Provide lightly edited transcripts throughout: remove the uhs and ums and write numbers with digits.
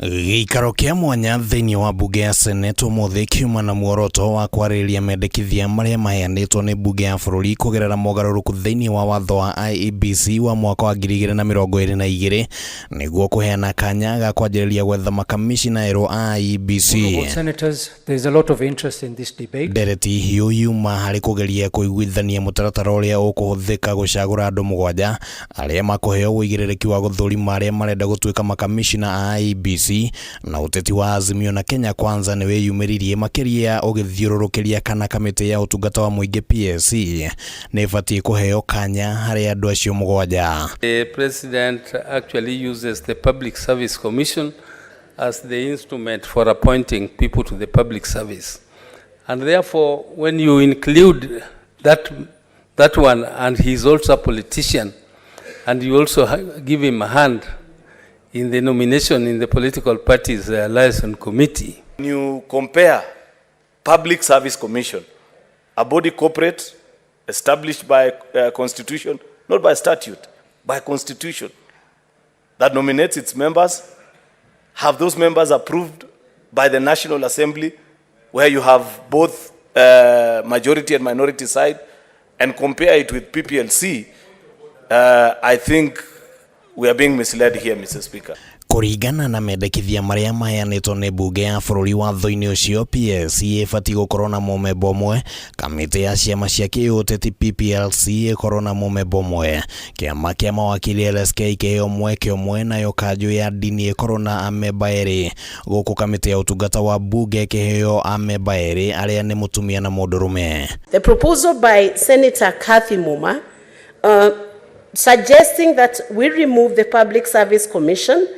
Gĩikaro kĩa mwanya thĩinĩ wa mbunge ya Senate ũmũthĩ kiuma na muoroto wa kwarĩrĩria mendekithia marĩa maheanĩtwo nĩ mbunge ya bũrũri kũgerera mogarũrũku thĩinĩ wa watho wa IEBC wa mwaka wa 2022 nĩguo kũheana kanya ga kwanjĩrĩria gwetha makamishina erũ a IEBC. Honorable Senators, there is a lot of interest in this debate. Ndereti hiũ yuma harĩ kũgeria kũiguithania mũtaratara ũrĩa ũkũhũthĩka gũcagũra andũ mũgwanja arĩa makũheo ũigĩrĩrĩki wa gũthũrima arĩa marenda gũtuĩka makamishina a IEBC na ũteti wa Azimio na Kenya Kwanza nĩ wĩyumĩririe makĩria ũgĩthiũrũrũkĩria kana kamĩtĩ ya ũtungata wa mũingĩ PSC nĩ ĩbatiĩ kũheo kanya harĩ andũ acio mũgwanja. The president actually uses the Public Service Commission as the instrument for appointing people to the public service. And therefore, when you include that one, and he's also a politician, and you also give him a hand in the nomination in the political parties liaison committee. When you compare Public Service Commission, a body corporate established by constitution, not by statute, by constitution, that nominates its members, have those members approved by the National Assembly, where you have both majority and minority side, and compare it with PPLC, I think we are being misled here, Mr. Speaker. Kũringana na mendekithia marĩa maheanĩtwo nĩ mbunge ya bũrũri watho-inĩ ũcio, PSC ĩbatiĩ gũkorwo na mũmemba ũmwe, kamĩtĩ ya ciama cia kĩũteti PPLC ĩkorwo na mũmemba ũmwe, kĩama kĩa mawakili LSK kĩheo mweke ũmwe, nayo kanjũ ya ndini ĩkorwo na amemba erĩ, gũkũ kamĩtĩ ya ũtungata wa mbunge ĩkĩheo amemba erĩ arĩa nĩ mũtumia na mũndũrũme. The proposal by Senator Kathy Muma suggesting that we remove the Public Service Commission,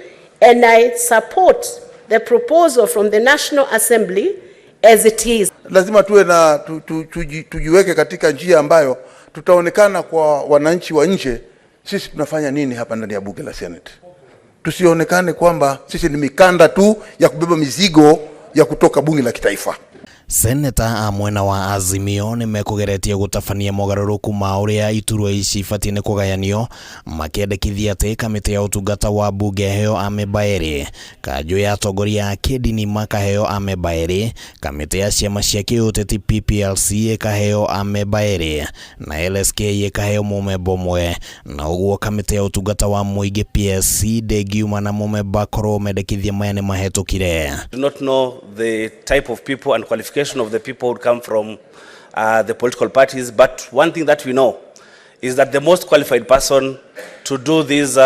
and I support the proposal from the National Assembly as it is. Lazima tuwe na tujiweke katika njia ambayo tutaonekana kwa wananchi wa nje sisi tunafanya nini hapa ndani ya bunge la Senate. Tusionekane kwamba sisi ni mikanda tu ya kubeba mizigo ya kutoka bunge la kitaifa. Seneta a mwena wa Azimio nĩ mekũgeretie gũtabania mogarũrũku ma ũrĩa iturwa ici ibatiĩ nĩ kũgayanio, makĩendekithia atĩ kamĩtĩ ya ũtungata wa mbunge ĩheo amemba erĩ, kanjũ ya atongoria a kĩndini makaheo amemba erĩ, kamĩtĩ ya ciama cia kĩũteti PPLC ĩkaheo amemba erĩ na LSK ĩkaheo mũmemba ũmwe, na ũguo kamĩtĩ ya ũtungata wa mũingĩ PSC ndĩngiuma na mũmemba korwo mendekithia maya nĩ mahetũkire. Do not know the type of people and qualification of the people who come from the political parties, but one thing that we know is that the most qualified person to do this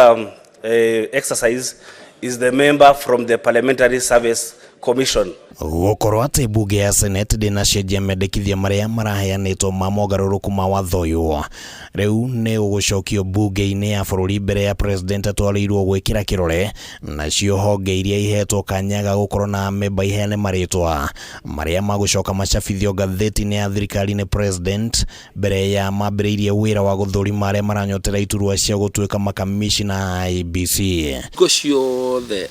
exercise is the member from the Parliamentary Service Commission. Gũkorwo atĩ mbunge ya Senate ndĩnacenjia mendekithia marĩa maraheanĩtwo ma mogarũrũku ma watho ũyũ rĩu nĩ ũgũcokio mbunge-inĩ ya bũrũri mbere ya president atwarĩirwo gwĩkĩra kĩrore, nacio honge iria ihetwo kanya ga gũkorwo na amemba iheane marĩtwa marĩa magũcoka macabithio ngathĩti-inĩ ya thirikari nĩ president mbere ya mambĩrĩirie wĩra wa gũthũrima arĩa maranyotera iturwa cia gũtuĩka makamishina a IEBC. Hingo ciothe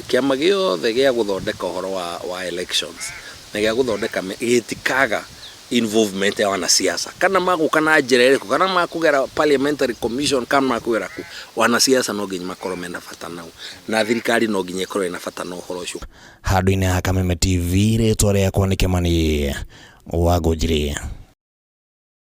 kĩama gĩothe gĩa gũthondeka ũhoro wa elections na gĩa gũthondeka gĩtikaga involvement ya wanasiasa, kana magũka na njĩra ĩrĩkũ, kana makũgera parliamentary commission, kana makũgera kũ, wanasiasa no nginya makorwo mena bata nao na thirikari no nginya ĩkorwo ĩna bata na ũhoro ũcio. Handũ-inĩ ha Kameme TV, rĩtwa rĩakwa nĩ Kĩmani wa Ngũnjiri.